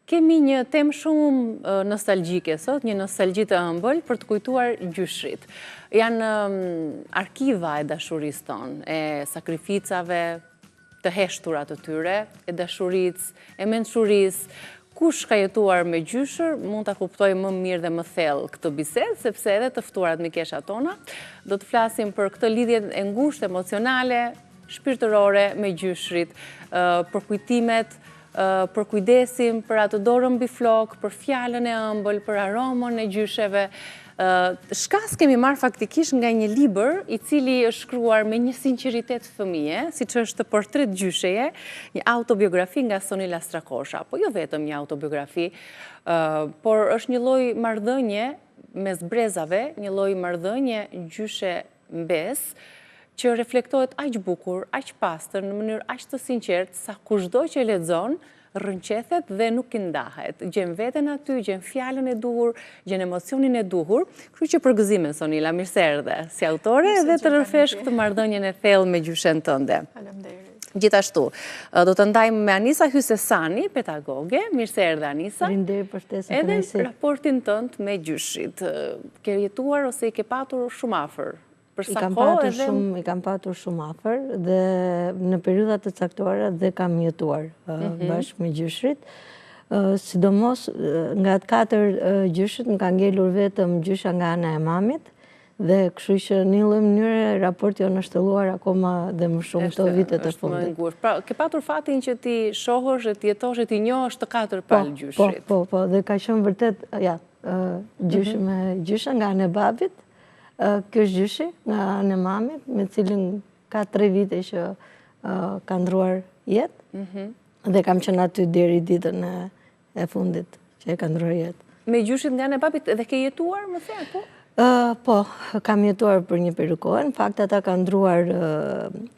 Kemi një temë shumë nostalgjike sot, një nostalgji të ëmbël për të kujtuar gjyshrit. Janë arkiva e dashurisë tonë, e sakrificave të heshtura të tyre, e dashurisë, e mençurisë. Kush ka jetuar me gjyshër, mund ta kuptojë më mirë dhe më thellë këtë bisedë, sepse edhe të ftuarat mikeshat tona, do të flasim për këtë lidhje e ngushtë emocionale, shpirtërore me gjyshrit, për kujtimet, për kujdesin, për atë dorën mbi flokë, për fjalën e ëmbël, për aromën e gjysheve. Shkas kemi marrë faktikisht nga një libër i cili është shkruar me një sinqeritet fëmije, siç është Portret gjysheje, një autobiografi nga Sonila Strakosha. Po jo vetëm një autobiografi, por është një lloj marrëdhënie mes brezave, një lloj marrëdhënie gjyshe mbesë, që reflektohet aq bukur, aq pastër, në mënyrë aq të sinqertë, sa kushdo që e lexon, rrënqethet dhe nuk i ndahet. Gjen veten aty, gjen fjalën e duhur, gjen emocionin e duhur. Kështu që përgëzime Sonila, mirë se erdhe si autore dhe të rrëfesh këtë marrëdhënien e thellë me gjyshen tënde. Faleminderit. Gjithashtu, do të ndajmë me Anisa Hysesani, pedagoge, mirë se erdhe Anisa. Faleminderit për ftesën. Edhe raportin tënd me gjyshit. Ke jetuar ose i ke patur shumë afër? Për sa kohë edhe... I kam patur shumë afër dhe në periudha të caktuara dhe kam jetuar mhm. bashkë me gjyshrit. Sidomos nga të katër gjyshrit më ka ngelur vetëm gjyshja nga ana e mamit dhe kështu që në një lloj mënyre raporti jonë është thelluar akoma dhe më shumë këto vitet e fundit. Pra, ke patur fatin që t'i shohësh e t'i jetosh e t'i njohësh të katër po, palë po, gjyshrit. Po, po, po, dhe ka qenë vërtet, ja, gjyshi mhm. me gjyshen nga ana e babit, Ky është gjyshi nga ana e mamit, me cilin ka tre vite që ka ndërruar jetë. Mhm. Dhe kam qenë aty deri ditën e fundit që e ka ndërruar jetë. Me gjyshit nga ana e babit dhe ke jetuar, më the, po? Po, kam jetuar për një periudhë kohe. Në fakt, ata kanë ndërruar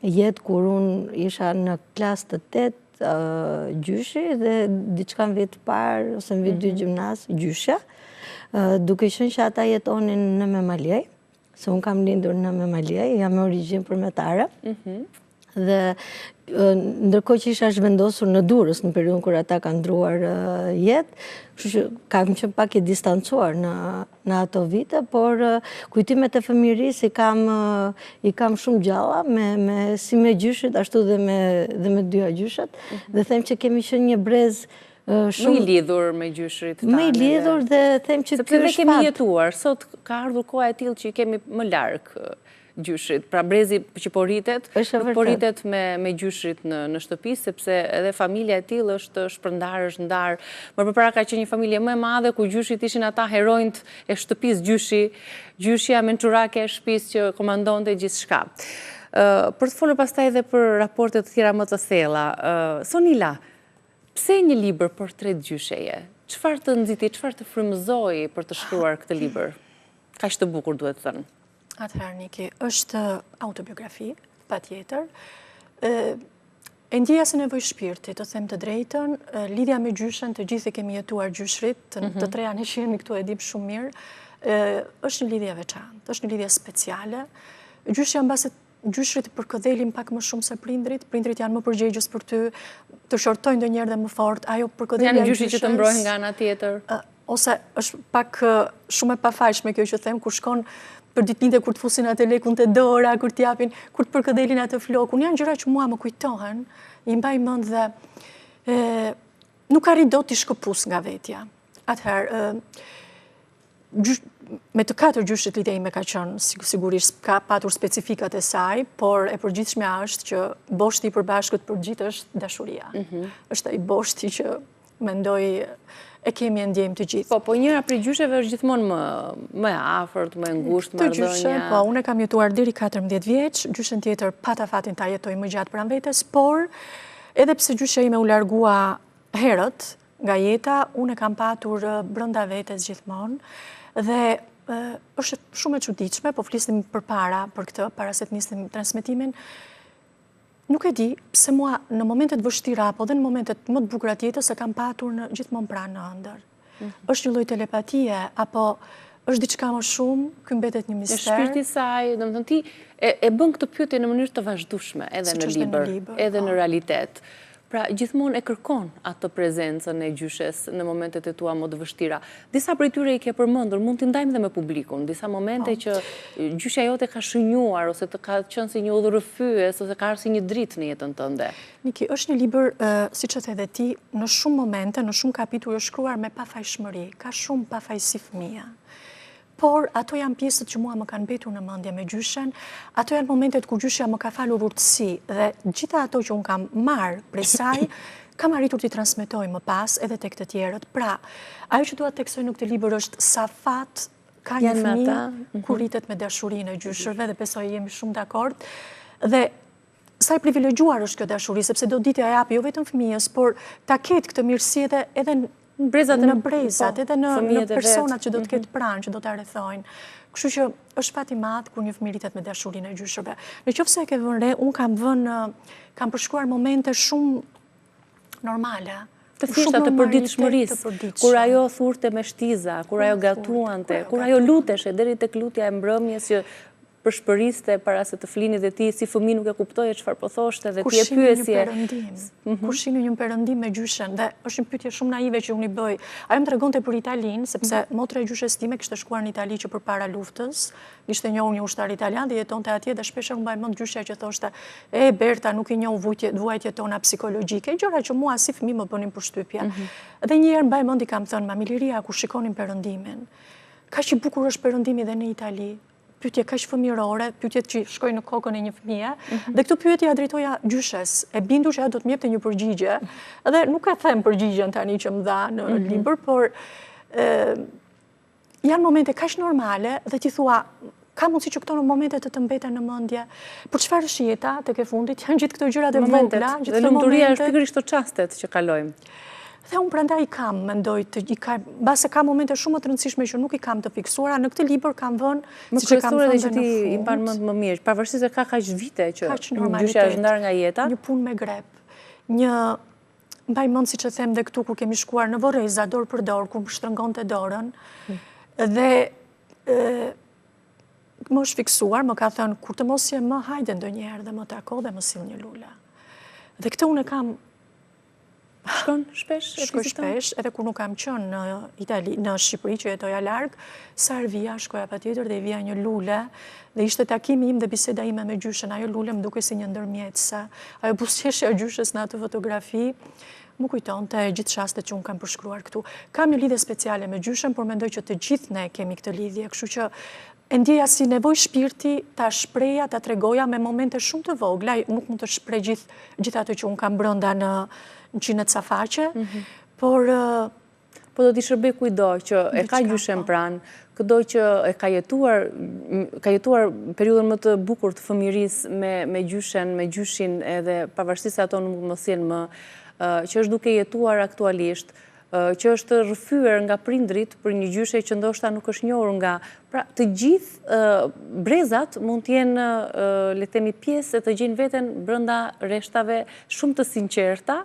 jetë kur unë isha në klasë të tetë, gjyshi dhe diçka në vit të parë ose në vit dy mhm. gjimnaz, gjyshja, duke qenë që ata jetonin në Memaliaj, se unë kam lindur në Memaliaj, jam me origjinë përmetare, mhm. dhe ndërkohë që isha zhvendosur në Durrës në periudhën kur ata kanë ndërruar jetë, kështu që kam qenë pak i distancuar në në ato vite, por kujtimet e fëmijërisë i kam i kam shumë gjalla me me si me gjyshit ashtu dhe me dhe me dyja gjyshet mhm. dhe them që kemi qenë një brez shumë më i lidhur me gjyshrit tanë. Më i lidhur dhe them që ky është fat. Sepse ne kemi jetuar, sot ka ardhur koha e tillë që i kemi më larg gjyshrit. Pra brezi që po rritet, nuk po rritet me, me gjyshrit në, në shtëpi, sepse edhe familja e tillë është shpërndarë, është ndarë. Më përpara ka qenë një familje më e madhe, ku gjyshrit ishin ata heronjtë e shtëpisë gjyshi, gjyshja mençurake e shtëpisë që komandonte gjithçka. Për të folur pastaj edhe për raporte të tjera më të thella, Sonila, pse një libër portret gjysheje? Çfarë të nxiti, çfarë të frymëzoi për të shkruar këtë libër? Kaq të bukur duhet thënë. Atëherë, Niki, është autobiografi, patjetër. E ndjeja si nevojë shpirti, të them të drejtën, lidhja me gjyshen, të gjithë e kemi jetuar gjyshrit, të mhm. treja ne që jemi këtu e dim shumë mirë, është një lidhje e veçantë, është një lidhje speciale. Gjyshja mbase gjyshrit të përkëdhelin pak më shumë se prindrit, prindrit janë më përgjegjës për ty, të qortojnë ndonjëherë dhe më fort, ajo përkëdhelja e gjyshes... Janë gjyshrit që të mbrojnë nga ana tjetër. Ose është pak shumë e pafajshme kjo që them, kur shkon për ditëlindje kur të fusin atë lekun te dora, kur të japin, kur të përkëdhelin atë flokun, janë gjëra që mua më kujtohen, i mbaj mend dhe nuk arrij dot t'i shkëpus nga vetja. Atëherë, me të katër gjyshrit lidhja ime ka qenë, sigurisht ka patur specifikat e saj, por e përgjithshmja është që boshti i përbashkët për gjithë është dashuria. Mhm. është ai boshti që mendoj e kemi e ndjejmë të gjithë. Po, po njëra prej gjysheve është gjithmonë më, më e afërt, më e ngushtë, marrëdhënia. Këtë gjyshe, po, unë e kam jetuar deri 14 vjeç, gjyshen tjetër pata fatin ta jetoj më gjatë pranë vetes, por edhe pse gjyshja ime u largua herët nga jeta, unë e kam patur brenda vetes gjithmonë, dhe është shumë e çuditshme, po flisnim përpara për këtë, para se të nisnim transmetimin, Nuk e di pse mua në momentet vështira apo dhe në momentet më të bukura të jetës e kam patur në gjithmonë pranë në ëndërr. Mhm. Është një lloj telepatie apo është diçka më shumë, ky mbetet një mister. Shpirti i saj, domethënë ti e, e bën këtë pyetje në mënyrë të vazhdueshme edhe në libër, edhe në po. realitet. Pra, gjithmonë e kërkon atë prezencën e gjyshes në momentet e tua më të vështira. Disa prej tyre i ke përmendur, mund t'i ndajmë dhe me publikun, disa momente po. që gjyshja jote ka shënjuar, ose të ka qenë si një udhërrëfyes, ose ka ardhur si një dritë në jetën tënde. Niki, është një libër, siç e the dhe ti, në shumë momente, në shumë kapituj është shkruar me pafajshmëri, ka shumë pafajësi fëmije. Por, ato janë pjesët që mua më kanë mbetur në mendje me gjyshen, ato janë momentet kur gjyshja më ka falur urtësi dhe gjitha ato që unë kam marrë prej saj, kam arritur t'i transmetoj më pas edhe tek të tjerët. Pra, ajo që dua të theksoj në këtë libër është sa fat ka një fëmijë mhm. kur rritet me dashurinë e gjyshërve dhe besoj jemi shumë dakord. Dhe sa e privilegjuar është kjo dashuri, sepse do di t'ia japë jo vetëm fëmijës, por ta ketë këtë mirësi edhe edhe në brezat, në brezat, po, edhe në, në personat që do të ketë mhm. pranë, që do ta rrethojnë. Kështu që është fat i madh kur një fëmijë rritet me dashurinë e gjyshërve. Në qoftë se e ke vënë re, unë kam vënë, kam përshkruar momente shumë normale. Të thjeshta të përditshmërisë, kur ajo thurte me shtiza, kur ajo gatuante, kur ajo luteshe, deri tek lutja e mbrëmjes që pëshpëriste para se të flinit dhe ti si fëmijë nuk e kuptoje çfarë po thoshte dhe ti e pyesje. Mhm. Kur shihni një perëndim me gjyshen dhe është një pyetje shumë naive që unë i bëj. Ajo më tregonte për Italinë, sepse mhm. motra e gjyshes time kishte shkuar në Itali që përpara luftës, ishte njohur një ushtar italian dhe jetonte atje dhe shpeshherë unë mbaj mend gjyshja që thoshte, e Berta nuk i njoh vuajtjet tona psikologjike, gjëra që mua si fëmijë më bënin përshtypje. Mhm. Dhe një herë mbaj mend i kam thënë, mami Liria, kur shikonim perëndimin, kaq i bukur është perëndimi dhe në Itali, pyetje kaq fëmijërore, pyetjet që shkojnë në kokën e një fëmije, mhm. dhe këtë pyetje ia drejtoja gjyshes, e bindur që ajo do të më jepte një përgjigje, dhe nuk e them përgjigjen tani që më dha në mhm. libër, por janë momente kaq normale dhe ti thua, ka mundësi që këto momente të të mbeten në mendje. Por çfarë është jeta tek e fundit? Janë gjithë këto gjërat e vogla, gjithë këto lumturia është pikërisht këto çastet që kalojmë. Dhe unë prandaj i kam, mendoj, të i kam, mbase ka momente shumë më të rëndësishme që nuk i kam të fiksuara, në këtë libër kam vënë, siç e kam thënë dhe që ti i mban mend më mirë, pavarësisht se ka kaq vite që gjyshja është ndarë nga jeta. Një punë me grep, një mbaj mend siç e them dhe këtu kur kemi shkuar në vorreza dorë për dorë, kur më shtrëngonte dorën, hmm. dhe më është fiksuar, më ka thënë, kur të mos jem më, hajde ndonjëherë dhe më tako dhe më sill një lule. Dhe këtë unë e kam Shkon shpesh? Shkoj shpesh, edhe kur nuk kam qenë në Itali, në Shqipëri që jetoja larg, sa herë vija, shkoja patjetër dhe i vija një lule, dhe ishte takimi im dhe biseda ime me gjyshen, ajo lule më dukej si një ndërmjetëse, ajo buzëqeshja e gjyshes në atë fotografi, më kujtonte gjithë çastet që unë kam përshkruar këtu. Kam një lidhje speciale me gjyshen, por mendoj që të gjithë ne kemi këtë lidhje, kështu që E ndjeja si nevojë shpirti ta shprehja, ta tregoja me momente shumë të vogla, nuk mund të shpreh gjithë gjithë atë që unë kam brenda në 100 e ca faqe, mhm. por po do t'i shërbejë kujtdo që e ka gjyshen po. pranë, këdo që e ka jetuar, ka jetuar periudhën më të bukur të fëmijërisë me, me gjyshen, me gjyshin edhe pavarësisht se ato nuk mos jenë më, që është duke jetuar aktualisht, që është rrëfyer nga prindërit për një gjyshe që ndoshta nuk është njohur nga... Pra, të gjithë brezat mund të jenë, le të themi, pjesë e të gjejnë veten brenda rreshtave shumë të sinqerta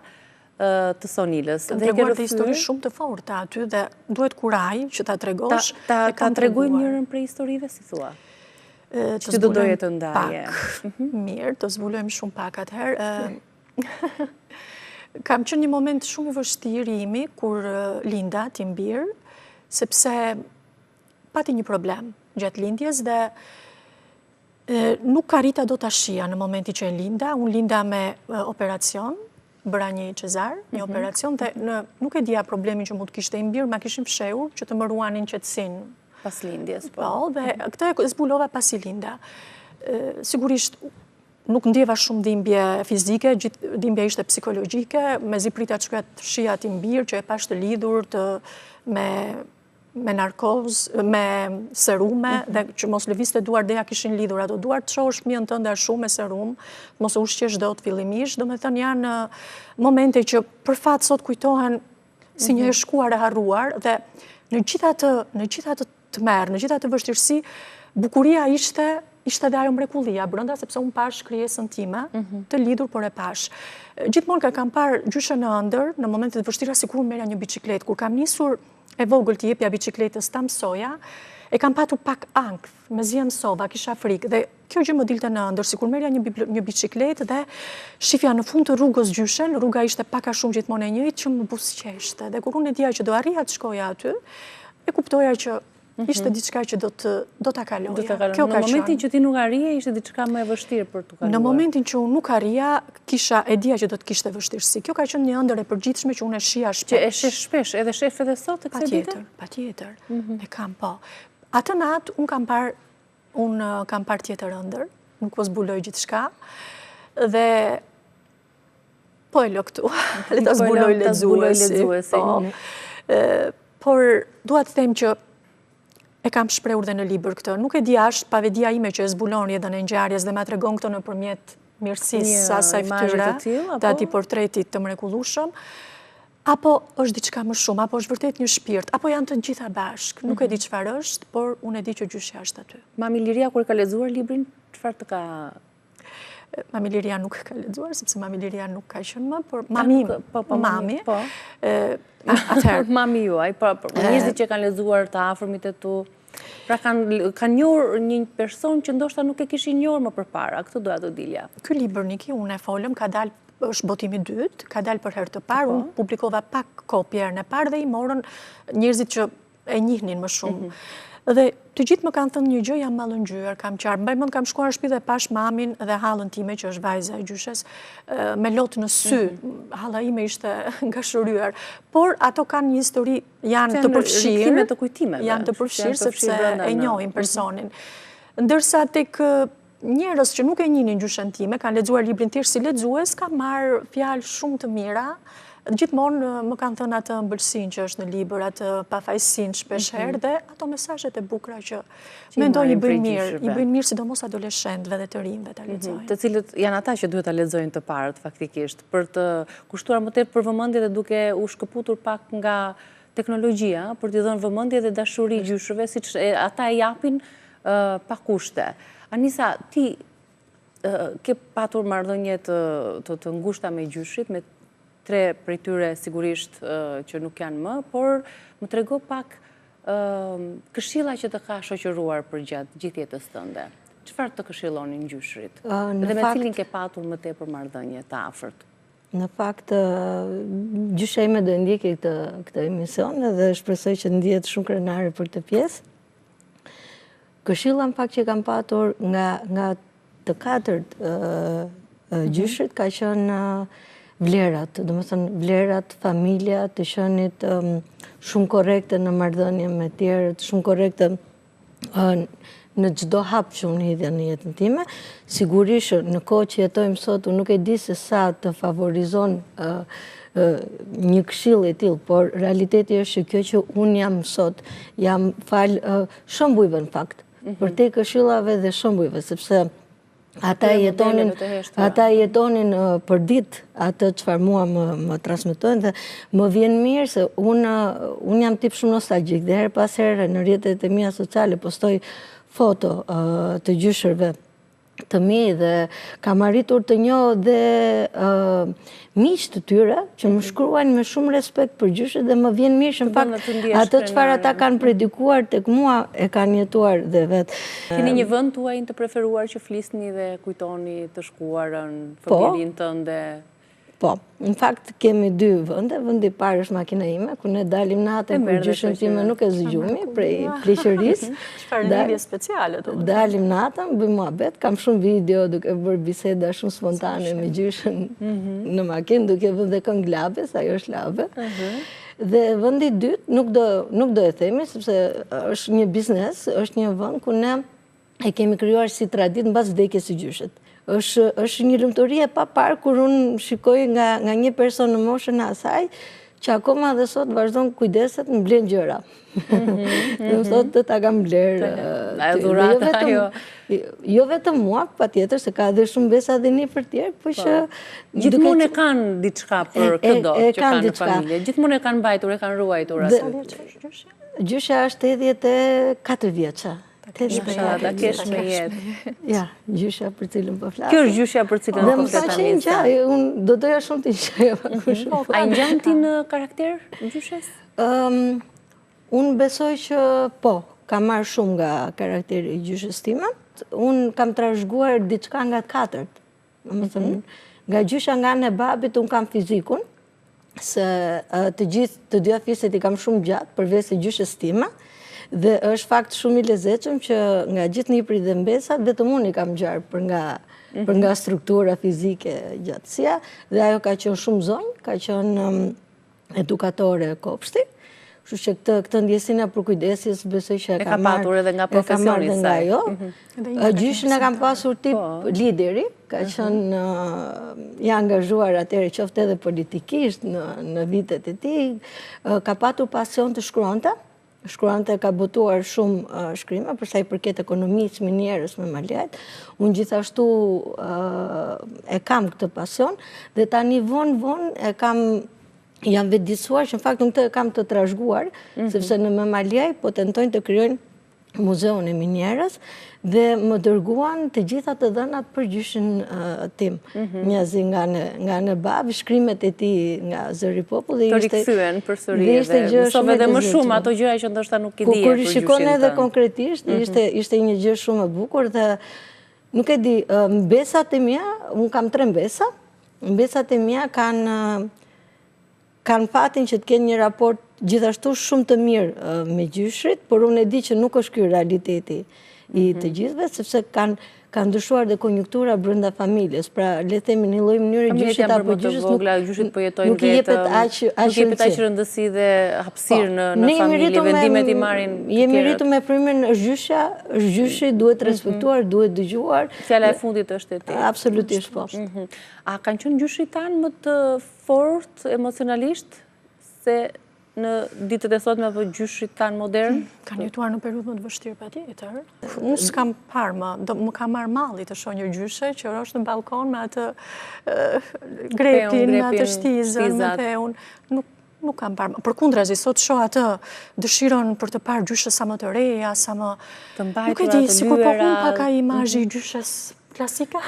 të Sonilës. Kam treguar dhe histori shumë të forta aty dhe duhet kurajë që ta tregosh. Ta tregojmë njërën prej historive, si thua? Që do doje të ndaje. Mhm. Mirë, të zbulojmë shumë pak atëherë. Ka qenë një moment shumë i vështirë i imi kur linda tim bir, sepse pati një problem gjatë lindjes dhe nuk arrita dot ta shihja në momentin që e linda. Unë linda me operacion, bëra një cezar, një mhm. operacion dhe nuk e dija problemin që mund të kishte im bir, ma kishin fshehur që të më ruanin qetësinë. Pas lindjes, po. Po, dhe këtë e zbulova pasi linda. Sigurisht, Nuk ndjeva shumë dhimbje fizike, gjithë dhimbja ishte psikologjike, mezi prita të shkoja të shihja tim bir që e pashë të lidhur të me me narkozë, me serume, mhm. dhe që mos lëvizte duart dhe ia kishin lidhur ato duart, të shohësh fëmijën tënd ashtu me serum, mos e ushqesh dot fillimisht, domethënë janë momente që për fat sot kujtohen si një e mhm. shkuar e harruar, dhe në gjithë atë, në gjithë atë tmerr, në gjithë atë vështirësi, bukuria ishte ishte dhe ajo mrekullia brenda sepse unë pashë krijesën time mhm. të lidhur por e pashë. Gjithmonë ka kam parë gjyshen në ëndërr në momente të vështira sikur unë merrja një biçikletë kur kam nisur. e vogël t'i jepja biçikletës ta mësoja, e kam patur pak ankth, mezi e mësova, kisha frikë dhe kjo gjë më dilte në ëndërr, sikur merrja një, një biçikletë dhe shifja në fund të rrugës gjyshen, rruga ishte pak a shumë gjithmonë e njëjtë që më buzëqeshte dhe kur unë e dija që do arrija të shkoja aty, e kuptoja që mhm. ishte diçka që do të do ta kaloja. Do ta kaloja. Kjo në momentin që ti nuk arrije, ishte diçka më e vështirë për t'u kaluar. Në momentin që unë nuk arrija, kisha e dija që do të kishte vështirësi. Kjo ka qenë një ëndërr e përgjithshme që unë e shihja shpesh. Që e sheh shpesh, edhe shef edhe sot e kësaj dite? Patjetër, patjetër. Mhm. E kam, po. Atë natë unë kam parë unë kam parë tjetër ëndërr, nuk po zbuloj gjithçka. Dhe po e lë këtu, le ta po zbulojë lexuesi. Po. Por dua të them që e kam shprehur dhe në libër këtë. Nuk e di a është pavetëdija ime që e zbulon rrjedhën e ngjarjes dhe ma tregon këtë nëpërmjet mirësisë së asaj fytyre, të atij portretit të mrekullueshëm, apo është diçka më shumë, apo është vërtet një shpirt, apo janë të gjitha bashkë. Nuk e di mhm. çfarë është, por unë e di që gjyshja është aty. Mami Liria kur e ka lexuar librin, çfarë të ka Mami Liria nuk e ka lexuar, sepse Mami Liria nuk ka qenë më, por mami, po, po, mami, po. Atëherë. Mami juaj, po, po njerëzit që kanë lexuar të afërmit e tu, pra kanë kanë njohur një person që ndoshta nuk e kishin njohur më përpara, këtë doja të dilja. Ky libër Niki, unë e folëm, ka dalë është botimi i dytë, ka dalë për herë të parë, po. unë publikova pak kopje herën e parë dhe i morën njerëzit që e njihnin më shumë. Mhm. Dhe të gjithë më kanë thënë një gjë, jam mallëngjyer, kam qarë. Mbaj mend kam shkuar në shtëpi dhe pashë mamin dhe hallën time që është vajza e gjyshes, me lot në sy. Mhm. Halla ime ishte ngashëryer. Por ato kanë një histori, janë të përfshirë. të kujtimeve. Janë të përfshirë sepse e njohin mhm. personin. Ndërsa tek njerëz që nuk e njihnin gjyshen time, kanë lexuar librin thjesht si lexues, kam marrë fjalë shumë të mira. Gjithmonë më kanë thënë atë ëmbëlsinë që është në libër, atë pafajësinë shpeshherë mhm. dhe ato mesazhet e bukura që mendoj i bëjnë mirë, i bëjnë mirë sidomos adoleshentëve dhe të rinjve ta mhm. lexojnë. Të cilët janë ata që duhet ta lexojnë të parët faktikisht, për të kushtuar më tepër vëmendje dhe duke u shkëputur pak nga teknologjia, për t'i dhënë vëmendje dhe dashuri gjyshërve, siç ata e japin pa kushte. Anisa, ti ke patur marrëdhënie të, të, të ngushta me gjyshit, me tre prej tyre sigurisht që nuk janë më, por më trego pak këshilla që të ka shoqëruar përgjatë gjithë jetës tënde. Çfarë të këshillonin gjyshërit? Dhe me cilin ke patur më tepër marrëdhënie të afërt? Në fakt, gjyshja ime do e ndjekë këtë, këtë emision dhe shpresoj që ndihet shumë krenare për këtë pjesë. Këshilla në fakt që kam patur nga, nga të katërt mhm. gjyshërit ka qenë vlerat, domethënë vlerat, familja, të qenit shumë korrekte në marrëdhënie me tjerët, shumë korrekte në çdo hap që unë hidhja në jetën time. Sigurisht në kohë që jetojmë sot, unë nuk e di se sa të favorizon një këshillë e tillë, por realiteti është që kjo që unë jam sot, jam falë shembujve në fakt, mhm. përtej këshillave dhe shembujve, sepse ata jetonin, ata jetonin përditë atë çfarë mua më, më transmetojnë dhe më vjen mirë se unë, unë jam tip shumë nostalgjik dhe herë pas here në rrjetet e mia sociale postoj foto të gjyshërve të mi dhe kam arritur të njoh dhe miq të tyre që më mhm. shkruajnë me shumë respekt për gjyshët dhe më vjen mirë që në fakt atë çfarë ata kanë predikuar tek mua e kanë jetuar dhe vetë. Keni një vend tuajin të preferuar që flisni dhe kujtoni të shkuarën, po. fëmijërinë tënde? Po, në fakt kemi dy vende, vendi i parë është makina ime, ku ne dalim natën, kur gjyshen time nuk e zë gjumi, prej pleqërisë. Çfarë lidhje speciale, të më Dalim natën, bëjmë muhabet, kam shumë video duke bërë biseda shumë spontane me gjyshen mhm. në makinë, duke vënë dhe këngë labe, se ajo është labe. Mhm. Dhe vendi i dytë, nuk do, nuk do e themi, sepse është një biznes, është një vend ku ne e kemi krijuar si traditë mbas vdekjes së gjyshit. Është është një lumturi e paparë kur unë shikoj nga nga një person në moshën e asaj që akoma dhe sot vazhdon kujdeset më blen gjëra. Mm -hmm, Më thotë të ta kam blerë. Ajo dhuratë, jo vetëm, jo vetëm mua, patjetër, se ka dhe shumë mbesa dhe nipër tjerë, po, po. që... Gjithmonë e kanë diçka për këdo që kanë në familje. Gjithmonë e kanë mbajtur, e kanë ruajtur. Sa vjeç është gjyshja? Gjyshja është 84 vjeçe. Mashallah, ta kesh me jetë. Ja, gjyshja për cilën po flasim. Kjo është gjyshja për cilën po flasim. Dhe më tha që i ngjaj, unë do doja shumë t'i ngjaja. Mhm. A i ngjan ti në karakter gjyshes? Unë besoj që po, kam marrë shumë nga karakteri i gjyshes time. Unë kam trashëguar diçka nga të katërt. Domethënë, mhm. nga gjyshja nga ana e babit, unë kam fizikun, se të gjithë, të dyja fiset i kam shumë gjatë, përveç se gjyshes time, dhe është fakt shumë i lezetshëm që nga gjithë nipërit dhe mbesat, vetëm unë i kam ngjarë për nga, mhm. për nga struktura fizike gjatësia, dhe ajo ka qenë shumë zonjë, ka qenë edukatore kopshti, kështu që këtë këtë ndjesinë e përkujdesjes besoj që e ka marrë patur edhe nga profesioni i saj. Ajo. Mhm. Gjyshin e kam pasur tip po. lideri, ka mhm. qenë i angazhuar atëherë qoftë edhe politikisht në në vitet e tij, ka patur pasion të shkruante, shkruante ka botuar shumë shkrime për sa i përket ekonomisë, minierës Memaliajt. Unë gjithashtu e kam këtë pasion dhe tani vonë vonë e kam jam vetëdijësuar që në fakt unë këtë e kam të trashëguar, mm -hmm. sepse në Memaliaj po tentojnë të krijojnë muzeun e minierës dhe më dërguan të gjitha të dhënat për gjyshin tim. Mhm. Njazi nga në, nga në babë, shkrimet e tij nga Zëri i Popullit. Të rikthyen përsëri edhe, mësove edhe më shumë ato gjëra që ndoshta nuk i dije për gjyshin Kur i shikon edhe konkretisht, mhm. ishte, ishte një gjë shumë e bukur dhe nuk e di, mbesat e mia, unë kam tre mbesa, mbesat e mia kanë kanë fatin që të kenë një raport gjithashtu shumë të mirë me gjyshrit, por unë e di që nuk është ky realiteti i të mhm. gjithëve, sepse kanë ka ndryshuar dhe konjunktura brenda familjes. Pra, le të themi në një lloj mënyre gjyshit apo gjyshes nuk gjyshit po jetojnë nuk i jepet aq aq nuk i jepet aq rëndësi dhe hapësirë po, në në familje, vendimet i marrin të tjerët. Jemi rritur me frymën është gjyshja, është gjyshi, duhet mhm. respektuar, duhet dëgjuar. Fjala e fundit është e tij. Absolutisht po. Mhm. A kanë qenë gjyshrit tanë më të fortë emocionalisht se në ditët e sotme apo gjyshrit tanë modern? Kanë jetuar në periudhë më të vështirë patjetër. Unë s'kam parë më, më ka marrë malli të shoh një gjyshe që është në ballkon me atë grepin, me atë shtizën, me peun. Nuk nuk kam parë më. Përkundrazi, sot shoh atë dëshirën për të parë gjyshe sa më të reja, sa më... Të mbajtura, të lyera. Nuk e di, sikur po humb pak ai imazhi i mhm. gjyshes klasike.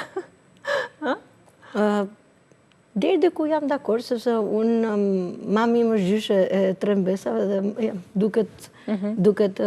Deri diku jam dakord, sepse unë, mami im është gjyshe e tre mbesave dhe duket, mhm. duket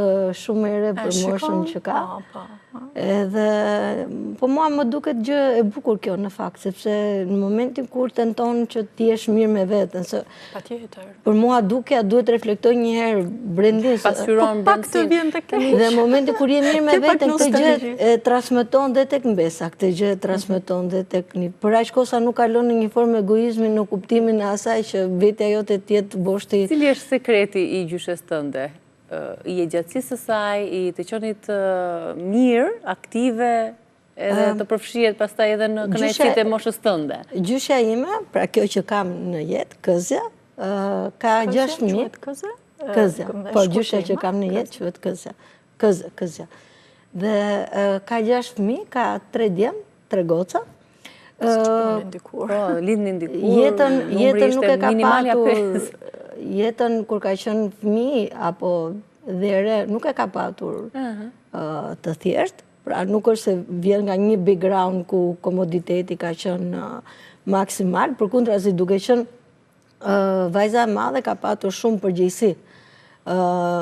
shumë e re për moshën që ka. Po, po, po. Edhe, po mua më duket gjë e bukur kjo në fakt, sepse në momentin kur tenton që të jesh mirë me veten, se Patjetër. Për mua dukja duhet të reflektojë një herë brendinë. Pasqyron po, Pak të vjen të keq. Dhe në momentin kur je mirë me veten, këtë gjë e transmeton dhe tek mbesa, këtë gjë e transmeton dhe tek një. Për aq kohë sa nuk kalon në një formë egoizmi në kuptimin e asaj që vetja jote të jetë boshti. Cili është sekreti i gjyshes tënde? I jetëgjatësisë së saj, i të qenit mirë, aktive, Edhe të përfshihet pastaj edhe në kënaqësitë e moshës tënde. Gjyshja ime, pra kjo që kam në jetë, Këzja, ka gjashtë fëmijë. Këzja? Këzja, po gjyshja që kam në jetë quhet Këzja. Këzja, Këzja. Dhe ka gjashtë fëmijë, ka tre djem, tre goca. Po, lindnin dikur, jetën, jetën nuk e ka patur, jetën kur ka qenë fëmijë, apo dhe re, nuk e ka patur të thjeshtë. Pra nuk është se vjen nga një background ku komoditeti ka qenë maksimal, përkundrazi duke qenë vajza e madhe ka patur shumë përgjegjësi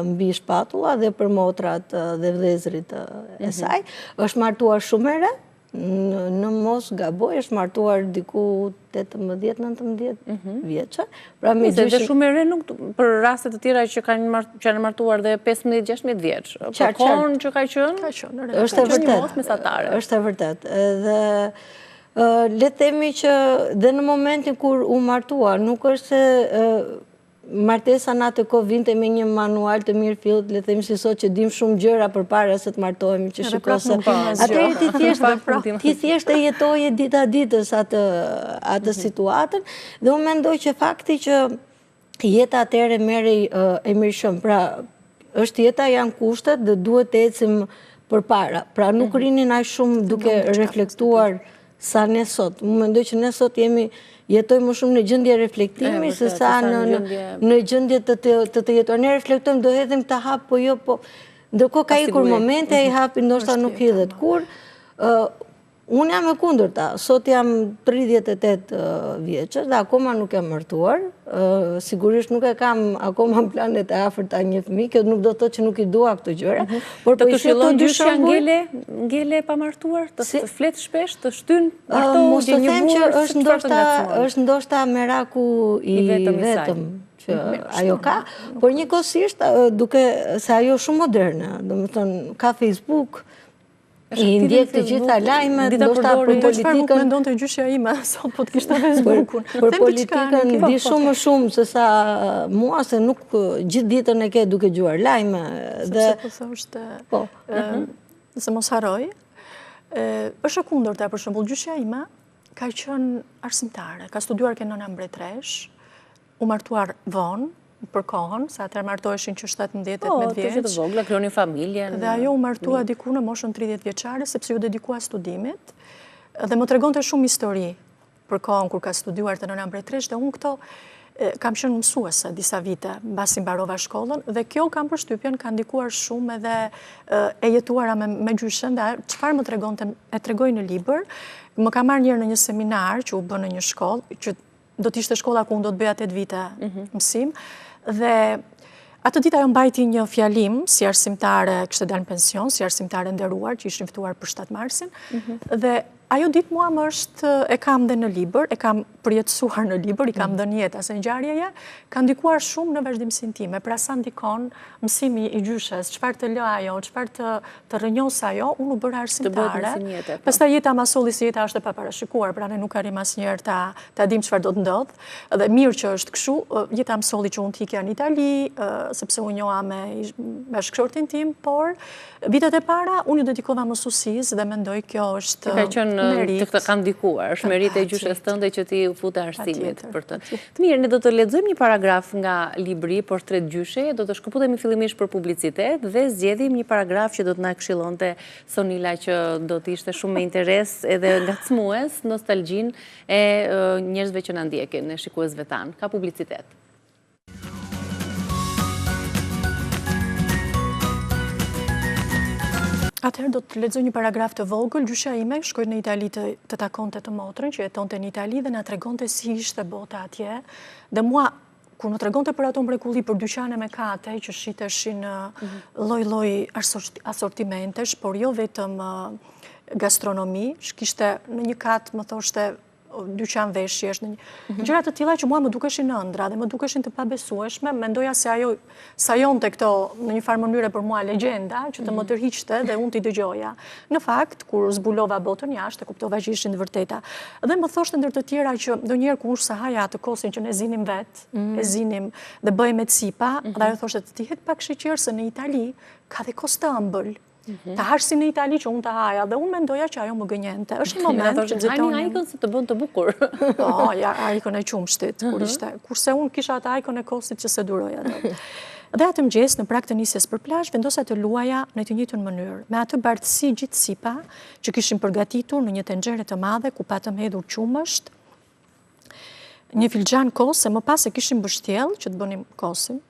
mbi shpatulla dhe për motrat dhe vëllezërit e mhm. saj. është martuar shumë e re, në mos gaboj, është martuar diku 18-19 mhm. vjeçe. Pra me gjyshin... Dhe shumë e re nuk për raste të tjera që kanë që janë martuar dhe 15-16 vjeç. Për kohën që ka qenë? Ka qenë, është e vërtetë. Është e vërtetë. Dhe le të themi që dhe në momentin kur u martua, nuk është se Martesa në atë kohë vinte me një manual të mirëfilltë, le të themi si sot që dimë shumë gjëra përpara se të martohemi që shiko se. Atëherë ti thjesht ti thjesht e jetoje dita ditës atë atë mhm. situatën dhe unë mendoj që fakti që jeta atëherë merrej e mirëqenë, pra është jeta janë kushtet dhe duhet të ecim përpara. Pra nuk mhm. rrinin aq shumë duke reflektuar sa ne sot. Unë mendoj që ne sot jemi jetojmë më shumë në gjendje reflektimi se sa në në gjendje të të të, të jetuar. Ne reflektojmë do hedhim këtë hap, po jo, po ndërkohë ka ikur momenti ai hapi ndoshta nuk hidhet kurrë. Unë jam e kundërta, sot jam 38 vjeçe dhe akoma nuk jam martuar, sigurisht nuk e kam akoma në planet e afërta një fëmijë, kjo nuk do të thotë që nuk i dua këto gjëra, mhm. por po i këto dy shembuj... Ngele e pamartuar, të të flet shpesh, të shtyn, martohu, mos të them që është ndoshta, është ndoshta meraku i vetëm që mhm, ajo ka, por njëkohësisht duke se ajo shumë moderne, domethënë ka Facebook, I ndjek të gjitha lajmet, ndoshta për politikën... Çfarë nuk mendonte gjyshja ime, sot po të kishte Facebookun. Për politikën di shumë më shumë se sa mua, se nuk gjithë ditën e ke duke dëgjuar lajme. Sepse po thoshte, po. Mhm. se mos harroj, është e kundërta, për shembull, gjyshja ime ka qenë arsimtare, ka studiuar ke Nëna Mbretëreshë, U martua vonë, për kohën, se atëherë martoheshin që 17-18 po, vjeç. Po, të vogla, krijonin familjen. Dhe ajo u martua diku në moshën 30 vjeçare, sepse iu dedikua studimit, dhe më tregonte shumë histori për kohën kur ka studiuar te Nëna Mbretëreshë, dhe unë këto kam qenë mësuese disa vite, mbasi mbarova shkollën, dhe kjo kam përshtypjen ka ndikuar shumë edhe e jetuara me, me gjyshen, dhe çfarë më tregonte, e tregoj në libër, më ka marrë njëherë në një seminar që u bë në një shkollë, që do të ishte shkolla ku unë do të bëja 8 vite mhm. mësim, dhe atë ditë ajo mbajti një fjalim si arsimtare, kishte dalë në pension, si arsimtare e nderuar, që ishin ftuar për 7 marsin, mhm. dhe ajo ditë mua më është, e kam dhe në libër, e kam përjetësuar në libër, i kam mhm. dhënë jetë asaj ngjarjeje, ka ndikuar shumë në vazhdimësinë time, pra sa ndikon mësimi i gjyshes, çfarë të lë ajo, çfarë të të rrënjos ajo, unë u bëra arsimtare. Po. Pastaj jeta ma solli se jeta është e paparashikuar, pra ne nuk arrijmë asnjëherë ta ta dimë çfarë do të ndodhë. Dhe mirë që është kështu, jeta më solli që unë të ikja në Itali, sepse u njoha me bashkëshortin tim, por vitet e para unë iu dedikova mësuesisë dhe mendoj kjo është Ka qenë meritë. Të ka ndikuar, është meritë e gjyshes tënde që ti u fute arsimit për të. Mirë, ne do të lexojmë një paragraf nga libri Portret gjysheje, do të shkëputemi fillimisht për publicitet dhe zgjedhim një paragraf që do të na këshillonte Sonila që do të ishte shumë me interes edhe ngacmues nostalgjinë e njerëzve që na ndjekin, e shikuesve tanë. Ka publicitet. Atëherë do të lexoj një paragraf të vogël, gjyshja ime shkoi në Itali të, të takonte të motrën që jetonte në Itali dhe na tregonte si ishte bota atje. Dhe mua kur më tregonte për ato mrekulli për dyqane me kate që shiteshin mhm. lloj-lloj asortimentesh, por jo vetëm gastronomi, kishte në një kat më thoshte dyqan veshjesh, në një... Mhm. Gjëra të tilla që mua më dukeshin ëndrra dhe më dukeshin të pabesueshme, mendoja se ajo sajonte këto në një farë mënyre për mua legjenda që të më mhm. tërhiqte dhe unë t'i dëgjoja. Në fakt, kur zbulova botën jashtë, e kuptova që ishin të vërteta. Dhe më thoshte ndër të tjera që ndonjëherë kur unë s'e haja atë kosin që ne zinim vetë, mhm. e zinim dhe bëhej me cipa, dhe ajo thoshte të t'i hedh pak sheqer se në Itali ka dhe kos të ëmbël. Mhm. Ta hash si në Itali që unë ta haja, dhe unë mendoja që ajo më gënjente. është një moment që nxitonim. Hani ajkën se të bën të bukur. Po, ja, ajkën e qumështit, kur mhm. ishte. Kurse unë kisha atë ajkën e kosit që s'e duroja. Dhe atë mëngjes, në prag të nisjes për plazh, vendosa të luaja në të njëjtën mënyrë, me atë bardhësi gjithë cipa që kishim përgatitur në një tenxhere të madhe ku patëm hedhur qumësht, një filxhan kos e më pas e kishim mbështjellë që të bënim kosin,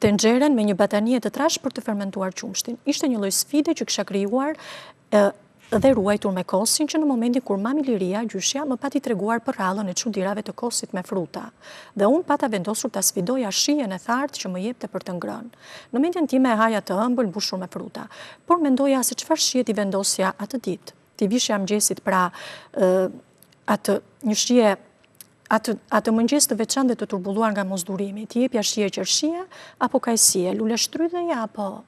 tenxheren me një batanije të trashë për të fermentuar qumështin. Ishte një lloj sfide që kisha krijuar dhe ruajtur me kosin që në momentin kur mami Liria, gjyshja, më pati treguar përrallën e çudirave të kosit me fruta. Dhe unë pata vendosur ta sfidoja shijen e thartë që më jepte për të ngrënë. Në mendjen time e haja të ëmbël mbushur me fruta, por mendoja se çfarë shije t'i vendosja atë ditë. T'i vishja mëngjesit pra atë një shije atë atë mëngjes të veçantë dhe të turbulluar nga mosdurimi, t'i jepja shije qershie apo kajsie, luleshtrydheje apo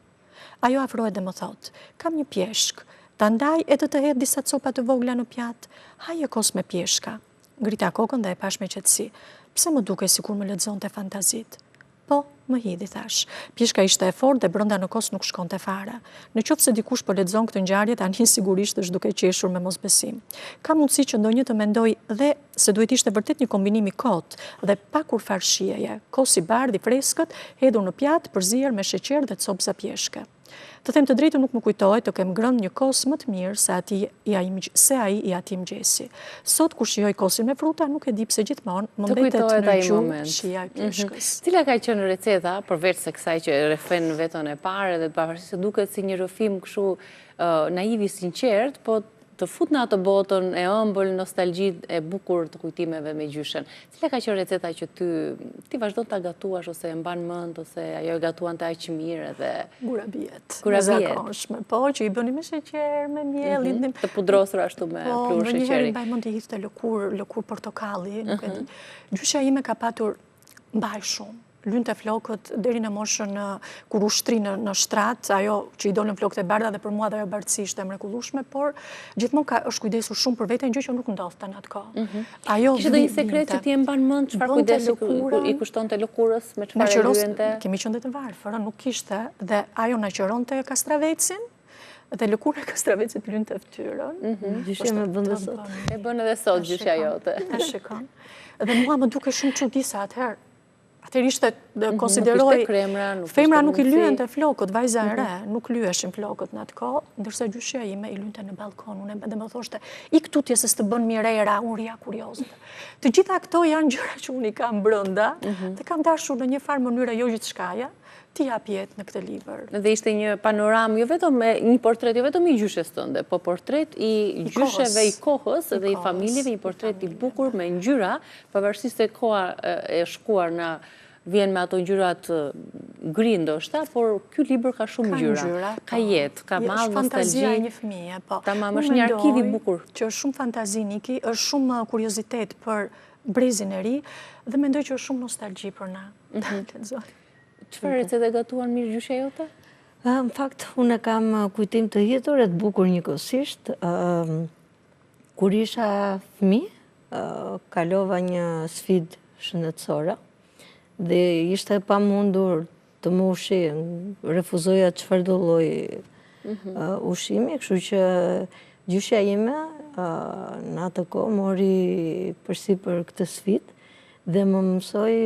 Ajo afrohet dhe më thotë, kam një pjeshkë, ta ndaj e të të hedh disa copa të vogla në pjatë, haje kos me pjeshka. Ngrita kokën dhe e pashë me qetësi. Pse më dukej sikur më lexonte fantazitë? Po, më hidh, i thashë. Pjeshka ishte e fortë dhe brenda në kos nuk shkonte fare. Në qoftë se dikush po lexon këtë ngjarje tani sigurisht është duke qeshur me mosbesim. Ka mundësi që ndonjë të mendojë dhe se duhet ishte vërtet një kombinim i kotë dhe pa kurrfarë shijeje, kos i bardhë i freskët, hedhur në pjatë, përzier me sheqer dhe copëza pjeshke. Të them të drejtën nuk më kujtohet të kem ngrënë një kos më të mirë se ati i ai se ai i atij mëngjesi. Sot kur shijoj kosin me fruta nuk e di pse gjithmonë më mbetet në gjuhë shija e mhm. pjeshkës. Cila ka qenë receta përveç se kësaj që rrëfen vetën e parë edhe të pavarësisht se duket si një rrëfim kështu naiv i sinqertë, po. të fut në atë botën e ëmbël, nostalgjinë e bukur të kujtimeve me gjyshen. Cila ka qenë receta që ty ti vazhdon ta gatuash ose e mban mend ose ajo e gatuante aq mirë edhe Gurabijet. Gurabijet. Zakonshme, po që i bënim me sheqer, me miell, mm -hmm. të pudrosur ashtu me po, pluhur sheqeri. Po, ndonjëherë mbaj mend i hidhte lëkurë, lëkurë portokalli, nuk e di. Mhm. Gjyshja ime ka patur mbaj shumë lynte flokët deri në moshën kur u shtri në, në shtrat, ajo që i dolën flokët e bardha dhe për mua dhe ajo bardhësi ishte e mrekullueshme, por gjithmonë ka është kujdesur shumë për veten, gjë që nuk ndodhte në atë kohë. Mm -hmm. Ajo Kishte ndonjë sekret që ti e mban mend çfarë kujdesi i kushtonte lëkurës, me çfarë e lyente? Kemi qenë dhe të varfër, nuk kishte dhe ajo na qëronte kastravecin, dhe lëkura e kastravecit lynte fytyrën. Mhm. Gjyshja ime bën dhe sot. E bën edhe sot gjyshja jote. E shikon. Dhe mua më dukej shumë çudi se atëherë Atëherë ishte mhm, konsiderohej... Kremra, nuk Femra nuk i lyente flokët, vajza e re, mhm. nuk lyeshin flokët në atë kohë, ndërsa gjyshja ime i lyente në balkon, unë dhe më thoshte, ik tutje se s'të bën mirë era, unë rrija kurioze. Të gjitha këto janë gjëra që unë i kam brenda, mhm. dhe kam dashur në një farë mënyre jo gjithçkaja, t'i jap jetë në këtë libër. Dhe ishte një panoramë, jo vetëm një portret, jo vetëm i gjyshes tënde, po portret i gjysheve i kohës dhe i familjeve, një portret i bukur me ngjyra, Pavarësisht se koha e shkuar na vjen me ato ngjyrat gri ndoshta, por ky libër ka shumë ngjyra, ka po. jetë, ka mall, nostalgji. Është fantazia e një fëmije, po. Tamam, është një arkiv i bukur. Që është shumë fantazi Niki, është shumë kuriozitet për brezin e ri dhe mendoj që është shumë nostalgji për na. Mhm. Çfarë recete gatuan mirë gjyshja jote? Në fakt, unë kam kujtim të hidhur e të bukur njëkohësisht. Kur isha fëmijë, kalova një sfidë shëndetësore dhe ishte e pamundur të më ushqej, refuzoja çfarëdo lloj mhm. ushqimi, kështu që gjyshja ime në atë kohë mori përsipër këtë sfidë dhe më mësoi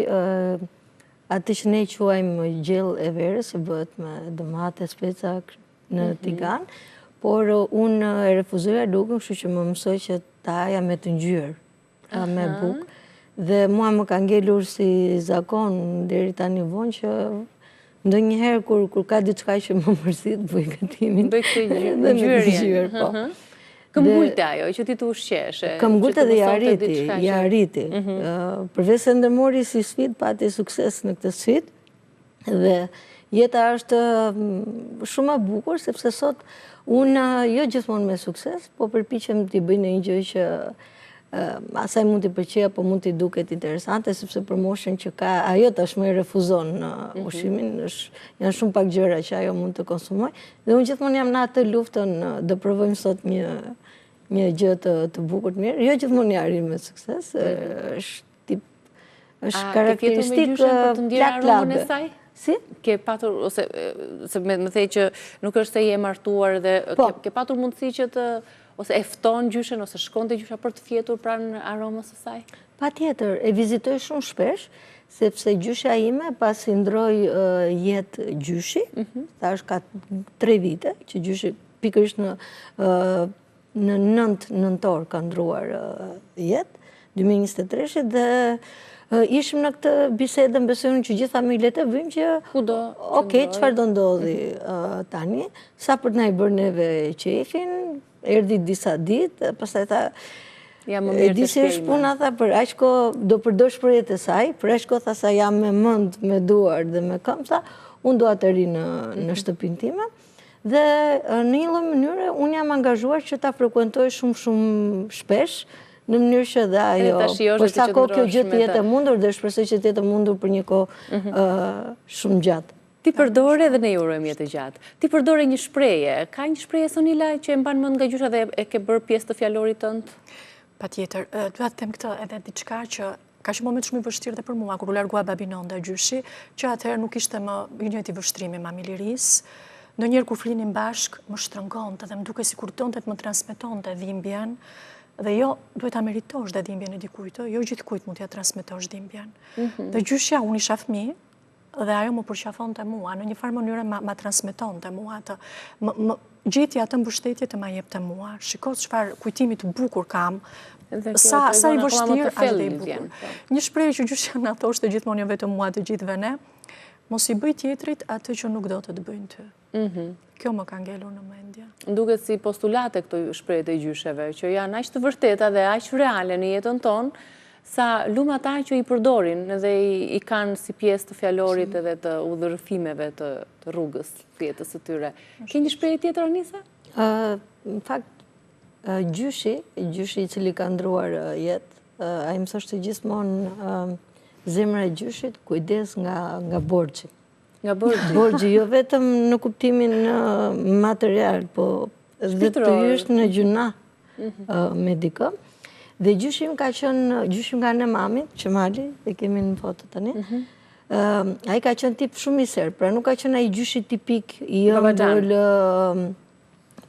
atë që ne quajmë gjellë e verës, që bëhet me domate, speca, në mhm. tigan, por unë e refuzoja lugën, kështu që më mësoi që ta haja me të ngjyer, pra me bukë. Dhe mua më ka ngelur si zakon deri tani vonë që ndonjëherë kur kur ka diçka që më mërzit, bëj gatimin. Bëj këtë ngjyerjen. Po. Këmbëngulte ajo, që ti të ushqeheshe. Këmbëngulte dhe ia arriti, ia arriti. Mhm. Përveç se ndërmori si sfidë, pati sukses në këtë sfidë. Dhe jeta është mm, shumë e bukur, sepse sot unë jo gjithmonë me sukses, po përpiqem t'i bëj ndonjë gjë që asaj mund t'i pëlqejë apo mund t'i duket interesante, sepse për moshën që ka, ajo tashmë e refuzon mhm. ushqimin, është, janë shumë pak gjëra që ajo mund të konsumojë, dhe unë gjithmonë jam në atë luftën, do provojmë sot një, një gjë të, të bukur të mirë, jo gjithmonë ia arrij me sukses, mhm. është Tip, është karakteristikë për të ndjerë aromën e saj? Si? Ke patur, ose, se me, më the që nuk është se je martuar dhe po. ke, ke patur mundësi që të, ose e fton gjyshen, ose shkon te gjyshja për të fjetur pranë aromës së saj? Patjetër, e vizitoj shumë shpesh, sepse gjyshja ime pasi ndërroi jetë gjyshi, mm -hmm. tash ka tre vite, që gjyshi pikërisht në në 9 nëntor ka ndërruar jetë, 2023 dhe ishim në këtë bisedën, besoj unë që gjithë familjet e bëjmë që Kudo, ok, çfarë do ndodhi mhm. tani, sa për të na i bërë neve qejfin, erdhi disa ditë, pastaj tha, Ja, më mirë të si është puna, tha, për aq kohë, do përdor shprehjet e saj, për aq kohë, tha, sa jam me mend, me duar dhe me këmbë, tha, unë dua të rri në, në mhm. shtëpinë time. Dhe në një lloj mënyre unë jam angazhuar që ta frekuentoj shumë shumë shpesh në mënyrë që dhe ajo, për sa kohë kjo gjë të jetë e mundur dhe shpresoj që të jetë e mundur për një kohë mhm. shumë gjatë. Ti përdore dhe ne i urojmë jetë të gjatë. Ti përdore një shprehje, ka një shprehje Sonila që e mban mend nga gjyshja dhe e ke bërë pjesë të fjalorit tënd? Patjetër, dua të them këtë edhe diçka që Ka qenë moment shumë i vështirë dhe për mua, kur u largua babi Nonda gjyshi, që atëherë nuk ishte më i njëjti vështrim i mami Lirisë. Ndonjëherë kur flinim bashkë, më shtrëngonte dhe më dukej sikur donte të më transmetonte dhimbjen, dhe jo, duhet ta meritosh dhe dhimbjen e dikujt, jo gjithkujt mund t'ia transmetosh dhimbjen. Mhm. Dhe gjyshja, unë isha fëmijë, dhe ajo më përqafonte mua, në një farë mënyre ma, ma transmetonte mua atë, më, më gjeti atë mbështetje të ma jepte mua. Shiko çfarë kujtimi të bukur kam, sa, sa i vështirë, aq dhe i bukur. Po. Një shprehje që gjyshja na thoshte gjithmonë jo vetëm mua të gjithëve ne, mos i bëj tjetrit atë që nuk do të të bëjnë ty. Mhm. Kjo më ka ngelur në mendje. Duket si postulate këto shprehjet e gjysheve, që janë aq të vërteta dhe aq reale në jetën tonë, sa lum ata që i përdorin dhe i kanë si pjesë të fjalorit edhe të udhërrëfimeve të rrugës të jetës së tyre. Ke një shprehje tjetër, Anisa? Në fakt, gjyshi, gjyshi i cili ka ndërruar jetë, ai më thoshte gjithmonë zemra e gjyshit, kujdes nga borxhi. Nga borxhi. Borxhi, jo vetëm në kuptimin material, po dhe të hysh në gjynah mhm. me dikë. Dhe gjyshi im ka qenë, gjyshi im nga ana e mamit, Qemali, e kemi në foto tani, mhm. ai ka qenë tip shumë i sertë, pra nuk ka qenë ai gjyshi tipik i ëmbël,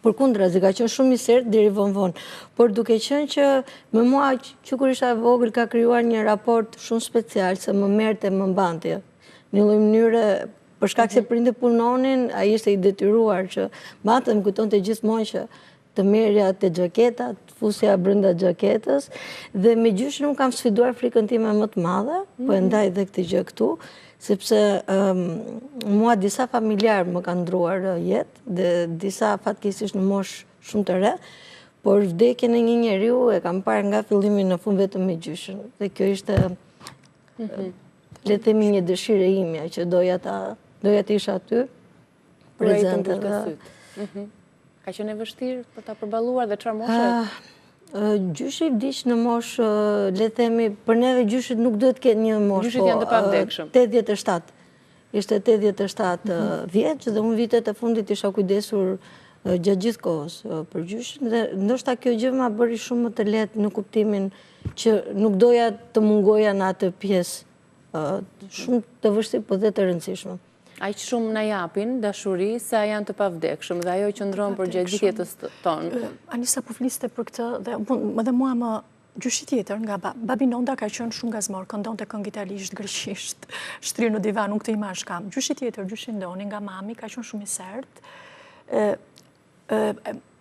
Përkundrazi, ka qenë shumë i sertë deri vonë vonë. Por duke qenë që me mua që kur isha e vogël ka krijuar një raport shumë special se më merrte më mbante. Në një lloj mënyre, për shkak se mhm. prindërit punonin, ai ishte i detyruar që mbante më kujtonte gjithmonë që të merrja te xhaketa, të fusja brenda xhaketës dhe me gjyshin unë kam sfiduar frikën time më të madhe, po e mhm. ndaj dhe këtë gjë këtu, sepse mua disa familjarë më kanë ndërruar jetë dhe disa fatkeqësisht në moshë shumë të re, por vdekjen e një njeriu e kam parë nga fillimi në fund vetëm me gjyshin. Dhe kjo ishte, mhm. le të themi një dëshirë e imja, që doja ta, doja të isha aty, prezente. Dhe... Mhm. Ka qenë e vështirë për ta përballuar dhe çfarë moshe? Ah, gjyshi vdiq në moshë, le të themi, për neve gjyshit nuk duhet të ketë një moshë. Gjyshit janë të po, pavdekshëm. 87. Ishte 87 mhm. vjeç dhe unë vitet e fundit isha kujdesur gjatë gjithë kohës për gjyshin dhe ndoshta kjo gjë ma bëri shumë më të lehtë në kuptimin që nuk doja të mungoja në atë pjesë shumë të vështirë po dhe të rëndësishme. Aq shumë na japin dashuri sa janë të pavdekshëm dhe ajo qëndron për gjatë gjithë jetës tonë. Anisa po fliste për këtë dhe dhe mua më Gjyshi tjetër nga babi Nonda ka qenë shumë gazmor, këndonte këngë italisht, greqisht, shtrirë në divan, unë këtë imazh kam. Gjyshi tjetër, gjyshi Ndoni nga mami, ka qenë shumë i sertë.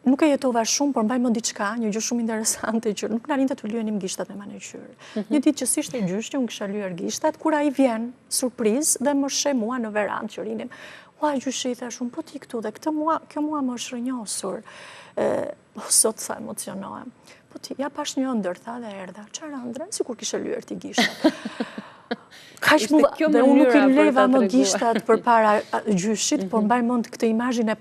Nuk e jetova shumë, por mbaj mend diçka, një gjë shumë interesante që nuk na linte të lyenim gishtat me manikyr. Mhm. Një ditë që s'ishte gjyshi, unë kisha lyer gishtat, kur ai vjen, surprizë, dhe më sheh mua në verandë që rrinim. Ua, gjyshi, i thashë unë, po ti këtu dhe këtë mua, kjo mua më është rrënjosur. O Zot sa emocionohem. Po ti, ja pashë një ëndërr, tha dhe erdha. Çfarë ëndrre? Sikur kishe lyer ti gishtat. Kaq mu, dhe unë nuk i leva më gishtat përpara gjyshit, por mhm. mbaj mend këtë imazhin e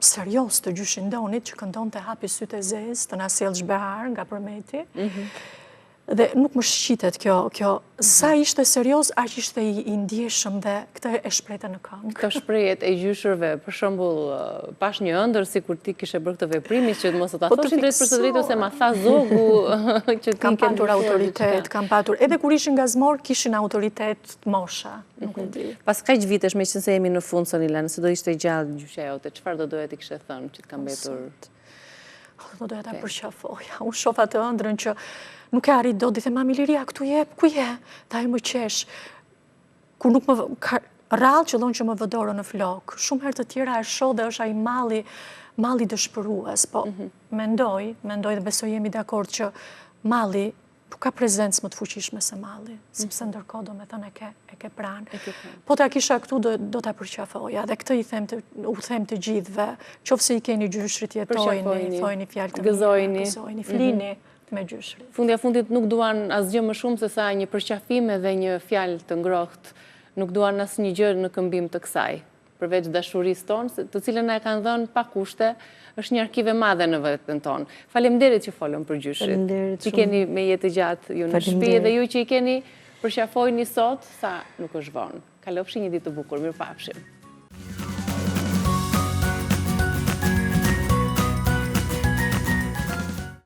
serioz të gjyshi Ndonit, që këndonte hapi sytë e zezë, të na sjellësh behar nga Përmeti. Mhm. Dhe nuk më shqitet kjo, kjo, sa mhm. ishte serioz, aq ishte i ndjeshëm dhe këtë e shprehte në këngë. Këto shprehjet e gjyshërve, për shembull, pashë një ëndërr sikur ti kishe bërë këtë veprim, që mos të ta po thoshin drejt për së drejti, ose ma tha zogu që ti Kam patur autoritet, kam patur, edhe kur ishin gazmorë, kishin autoritet mosha, nuk e mhm. di. Pas kaq vitesh, meqenëse jemi në fund, Sonila, nëse do ishte gjallë gjyshja jote, çfarë do doje t'i kishe thënë që të ka mbetur? Do doja ta përqafoja. Unë shof atë ëndrrën që nuk e arrij dot, i them mami Liria, këtu je, ku je? Dhe ajo më qesh. Kur nuk më ka rrallë qëllon që më vë dorën në flokë. Shumë herë të tjera e shoh dhe është ai malli, malli dëshpërues, po mhm. mendoj, mendoj dhe besoj jemi dakord që malli Nuk ka prezencë më të fuqishme se malli, sepse mhm. ndërkohë domethënë e ke, e ke pranë. Po ta kisha këtu, do, do ta përqafoja, dhe këtë i them të, u them të gjithëve, qoftë se i keni gjyshrit, jetojini, thojini fjalë të mira, gëzojini, mhm. flini me gjyshrit. Fundja fundit nuk duan asgjë më shumë se sa një përqafim edhe një fjalë të ngrohtë, nuk duan asnjë gjë në këmbim të kësaj. përveç dashurisë tonë, të cilën na e kanë dhënë pa kushte, është një arkiv e madhe në veten tonë. Faleminderit që folëm për gjyshit. Faleminderit shumë. T'i keni me jetë të gjatë ju në shtëpi dhe ju që i keni përqafojini sot sa nuk është vonë. Kalofshi një ditë të bukur, mirupafshim.